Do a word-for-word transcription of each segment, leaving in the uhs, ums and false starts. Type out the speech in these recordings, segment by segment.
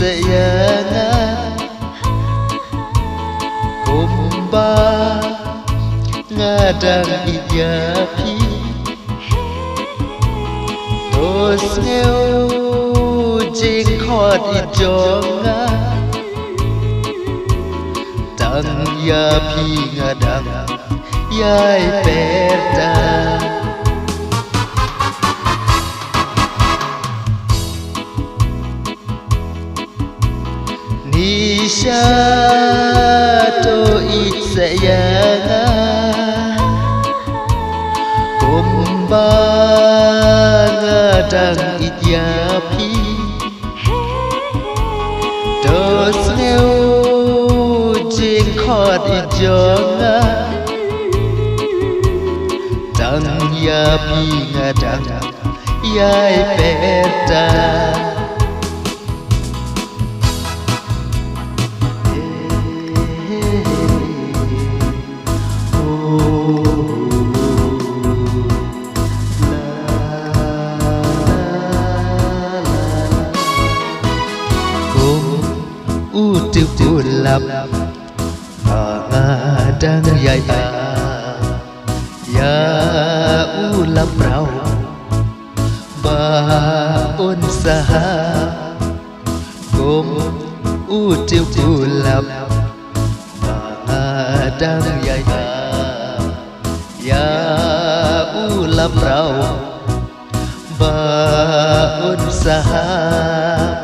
Sa ïa nga kumba nga dang ïeit ïa phi. To sngewthuh jingkhot ïeit jong nga. Tang ïa phi nga dang ïai pyrta. Nisha to ïeit sa ïa nga kumba nga dang ïeit ïa phi. To sngewthuh jingkhot ïeit jong nga. Tang ïa phi nga dang ïai pyrta. Kum u tip u lap ba nga dang ïai ïa u lap rau ba un sahap. Kum u tip u lap ba nga dang ïai ïa u lap rau ba un sahap.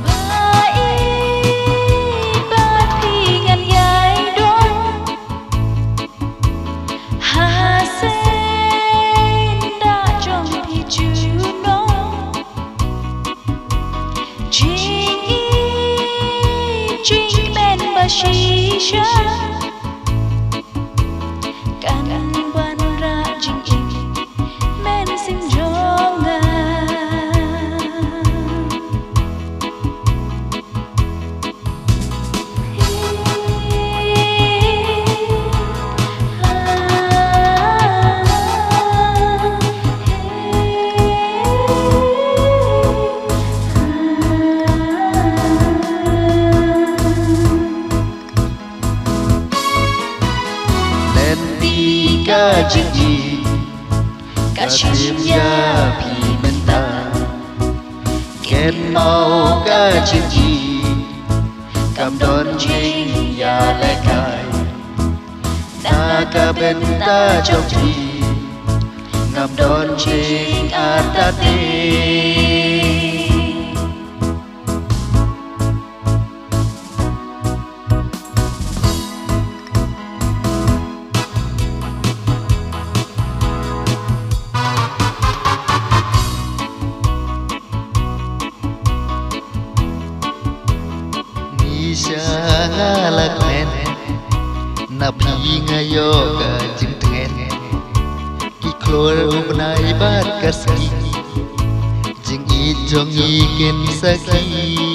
Ba i ba phi ngan ïai don ha sien da jong phi junom. Jingïeit jingmen ba shisha kan wanrah jingïeit mynsiem jong nga. Lynti ka jingïeit ka shim ïa phi mynta. Kynmaw ka jingïeit kam don jingïalehkai. Na ka bynta jong phi ngam don jingartatien. Nisha nga la kmen na phi nga ïoh ka jingtngen. Ki khlur u bnai bad ka sngi, jingïeit jong ngi kin sakhi.